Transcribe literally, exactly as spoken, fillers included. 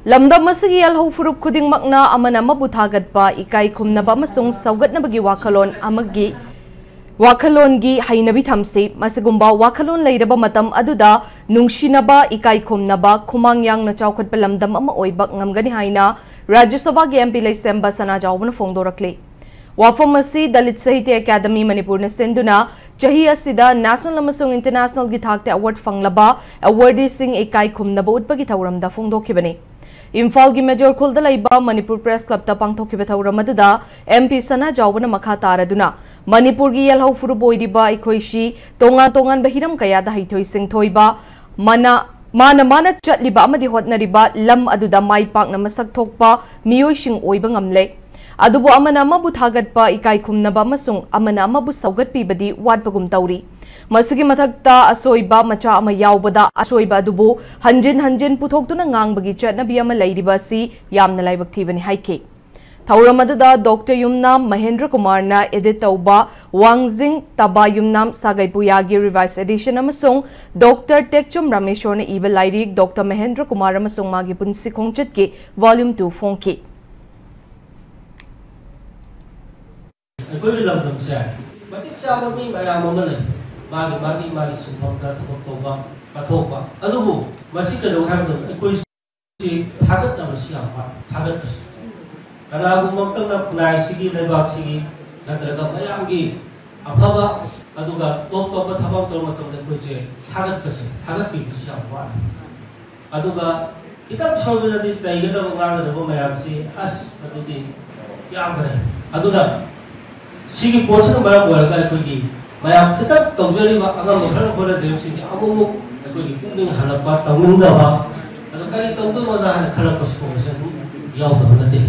ꯂꯝꯗꯝ ꯑꯁꯤꯒꯤ ꯌꯦꯜꯍꯧ ꯐꯨꯔꯨꯞ ꯈꯨꯗꯤꯡꯃꯛꯅ ꯑꯃꯅ ꯑꯃꯕꯨ ꯊꯥꯒꯠꯄ, ꯏꯀꯥꯏ ꯈꯨꯝꯅꯕ ꯑꯃꯁꯨꯡ ꯁꯧꯒꯠꯅꯕꯒꯤ ꯋꯥꯈꯜꯂꯣꯟ ꯑꯃꯒꯤ ꯋꯥꯈꯜꯂꯣꯟꯒꯤ ꯍꯩꯅꯕꯤ ꯊꯝꯁꯤ꯫ ꯃꯁꯤꯒꯨꯝꯕ ꯋꯥꯈꯜꯂꯣꯟ ꯂꯩꯔꯕ ꯃꯇꯝ ꯑꯗꯨꯗ ꯅꯨꯡꯁꯤꯅꯕ, ꯏꯀꯥꯏ ꯈꯨꯝꯅꯕ, ꯈꯨꯃꯥꯡ ꯌꯥꯡꯅ ꯆꯥꯎꯈꯠꯄ ꯂꯝꯗꯝ ꯑꯃ ꯑꯣꯏꯕ ꯉꯝꯒꯅꯤ ꯍꯥꯏꯅ ꯔꯥꯖ꯭ꯌ ꯁꯚꯥꯒꯤ M P ꯂꯩꯁꯦꯝꯕ ꯁꯅꯥꯖꯥꯎꯕꯅ ꯐꯣꯡꯗꯣꯔꯛꯂꯤ꯫ ꯋꯥꯐꯝ ꯑꯁꯤ ꯗꯂꯤꯠ ꯁꯥꯍꯤꯇ꯭ꯌ ꯑꯦꯀꯥꯗꯃꯤ ꯃꯅꯤꯄꯨꯔꯅ ꯁꯤꯟꯗꯨꯅ ꯆꯍꯤ ꯑꯁꯤꯗ national ꯑꯃꯁꯨꯡ internationalꯒꯤ ꯊꯥꯛꯇ award ꯐꯪꯂꯕ awardeeꯁꯤꯡ ꯏꯀꯥꯏ ꯈꯨꯝꯅꯕ ꯎꯠꯄꯒꯤ ꯊꯧꯔꯝꯗ ꯐꯣꯡꯗꯣꯛꯈꯤꯕꯅꯤ꯫ ꯏꯝꯐꯥꯜꯒꯤ ꯃꯦꯖꯣꯔ ꯈꯨꯜꯗ ꯂꯩꯕ ꯃꯅꯤꯄꯨꯔ ꯄ꯭ꯔꯦꯁ ꯀ꯭ꯂꯕꯇ ꯄꯥꯡꯊꯣꯛꯈꯤꯕ ꯊꯧꯔꯝ ꯑꯗꯨꯗ M P ꯁꯅꯥꯖꯥꯎꯕꯅ ꯃꯈꯥ ꯇꯥꯔꯗꯨꯅ ꯃꯅꯤꯄꯨꯔꯒꯤ ꯌꯦꯜꯍꯧ ꯐꯨꯔꯨꯞ ꯑꯣꯏꯔꯤꯕ ꯑꯩꯈꯣꯏꯁꯤ ꯇꯣꯉꯥꯟ ꯇꯣꯉꯥꯟꯕ ꯍꯤꯔꯝ ꯀꯌꯥꯗ ꯍꯩꯊꯣꯏ ꯁꯤꯡꯊꯣꯏꯕ, ꯃꯅ-, ꯃꯥꯅ ꯃꯥꯅ ꯆꯠꯂꯤꯕ ꯑꯃꯗꯤ ꯍꯣꯠꯅꯔꯤꯕ ꯂꯝ ꯑꯗꯨꯗ ꯃꯥꯏ ꯄꯥꯛꯅ ꯃꯁꯛ ꯊꯣꯛꯄ ꯃꯤꯑꯣꯏꯁꯤꯡ ꯑꯣꯏꯕ ꯉꯝꯂꯦ꯫ ꯑꯗꯨꯕꯨ ꯑꯃꯅ ꯑꯃꯕꯨ ꯊꯥꯒꯠꯄ, ꯏꯀꯥꯏ ꯈꯨꯝꯅꯕ ꯑꯃꯁꯨꯡ ꯑꯃꯅ ꯑꯃꯕꯨ ꯁꯧꯒꯠꯄꯤꯕꯗꯤ ꯋꯥꯠꯄꯒꯨꯝ ꯇꯧꯔꯤ꯫ ꯃꯁꯤꯒꯤ ꯃꯊꯛꯇ ꯑꯁꯣꯏꯕ ꯃꯆꯥ ꯑꯃ ꯌꯥꯎꯕꯗ ꯑꯁꯣꯏꯕ ꯑꯗꯨꯕꯨ ꯍꯟꯖꯤꯟ ꯍꯟꯖꯤꯟ ꯄꯨꯊꯣꯛꯇꯨꯅ ꯉꯥꯡꯕꯒꯤ ꯆꯠꯅꯕꯤ ꯑꯃ ꯂꯩꯔꯤꯕ ꯑꯁꯤ ꯌꯥꯝꯅ ꯂꯥꯏꯕꯛ ꯊꯤꯕꯅꯤ ꯍꯥꯏꯈꯤ꯫ ꯊꯧꯔꯝ ꯑꯗꯨꯗ ꯗꯣꯛꯇꯔ ꯌꯨꯝꯅꯥꯝ ꯃꯍꯦꯟꯗ꯭ꯔ ꯀꯨꯃꯥꯔꯅ edit ꯇꯧꯕ ꯋꯥꯡꯖꯤꯡ ꯇꯕꯥ ꯌꯨꯝꯅꯥꯝ ꯁꯥꯒꯩ ꯄꯨꯌꯥꯒꯤ revise edition ꯑꯃꯁꯨꯡ ꯗꯣꯛꯇꯔ ꯇꯦꯛꯆꯝ ꯔꯥꯃꯦꯁꯣꯔꯅ ꯏꯕ ꯂꯥꯏꯔꯤꯛ ꯗꯣꯛꯇꯔ ꯃꯍꯦꯟꯗ꯭ꯔ ꯀꯨꯃꯥꯔ ꯑꯃꯁꯨꯡ ꯃꯥꯒꯤ ꯄꯨꯟꯁꯤ ꯈꯣꯡꯆꯠꯀꯤ volume two ꯐꯣꯡꯈꯤ꯫ ꯑꯩꯈꯣꯏꯒꯤ ꯂꯝꯗꯝꯁꯦ ꯃꯇꯤꯛ ꯆꯥꯕ ꯃꯤ ꯃꯌꯥꯝ ꯑꯃ ꯂꯩ, ꯃꯥꯒꯤ ꯃꯥꯒꯤ ꯃꯥꯒꯤ ꯁꯤꯟꯐꯝꯗ ꯊꯕꯛ ꯇꯧꯕ, ꯀꯠꯊꯣꯛꯄ꯫ ꯑꯗꯨꯕꯨ ꯃꯁꯤ ꯀꯩꯗꯧ ꯍꯥꯏꯕ ꯃꯇꯝꯗ ꯑꯩꯈꯣꯏ ꯁꯤ ꯊꯥꯒꯠꯅꯕꯁꯤ ꯌꯥꯝ ꯋꯥꯠꯂꯤ꯫ ꯊꯥꯒꯠꯄꯁꯤ ꯀꯅꯥꯒꯨꯝꯕ ꯑꯃꯇꯪꯅ ꯈꯨꯟꯅꯥꯏꯁꯤꯒꯤ, ꯂꯩꯕꯥꯛꯁꯤꯒꯤ ꯅꯠꯇ꯭ꯔꯒ ꯃꯌꯥꯝꯒꯤ ꯑꯐꯕ, ꯑꯗꯨꯒ ꯇꯣꯞ ꯇꯣꯞꯄ ꯊꯕꯛ ꯇꯧꯕ ꯃꯇꯝꯗ ꯑꯩꯈꯣꯏꯁꯦ ꯊꯥꯒꯠꯄꯁꯦ, ꯊꯥꯒꯠꯄꯤꯕꯁꯤ ꯌꯥꯝ ꯋꯥꯠꯂꯤ꯫ ꯑꯗꯨꯒ ꯈꯤꯇꯪ ꯁꯣꯏꯕꯗꯗꯤ ꯆꯩꯒꯗꯕ, ꯉꯥꯡꯒꯗꯕ ꯃꯌꯥꯝꯁꯤ ꯑꯁ ꯑꯗꯨꯗꯤ ꯌꯥꯝꯈ꯭ꯔꯦ꯫ ꯑꯗꯨꯅ ꯁꯤꯒꯤ ꯄꯣꯠꯁꯤꯅ ꯃꯔꯝ ꯑꯣꯏꯔꯒ ꯑꯩꯈꯣꯏꯒꯤ ꯃꯌꯥꯝ ꯈꯤꯇꯪ ꯇꯧꯖꯔꯤꯕ ꯑꯉꯝꯕ ꯈꯔ ꯍꯣꯠꯅꯖꯔꯤꯕꯁꯤꯡꯁꯦ ꯑꯃꯨꯛꯃꯨꯛ ꯑꯩꯈꯣꯏꯒꯤ ꯄꯨꯛꯅꯤꯡ ꯍꯜꯂꯛꯄ, ꯇꯧꯅꯤꯡꯗꯕ, ꯑꯗꯣ ꯀꯔꯤ ꯇꯧꯗꯣꯏꯅꯣꯗ ꯍꯥꯏꯅ ꯈꯜꯂꯛꯄ ꯁꯤꯒꯨꯝꯕꯁꯦ ꯑꯗꯨꯝ ꯌꯥꯎꯗꯕ ꯅꯠꯇꯦ꯫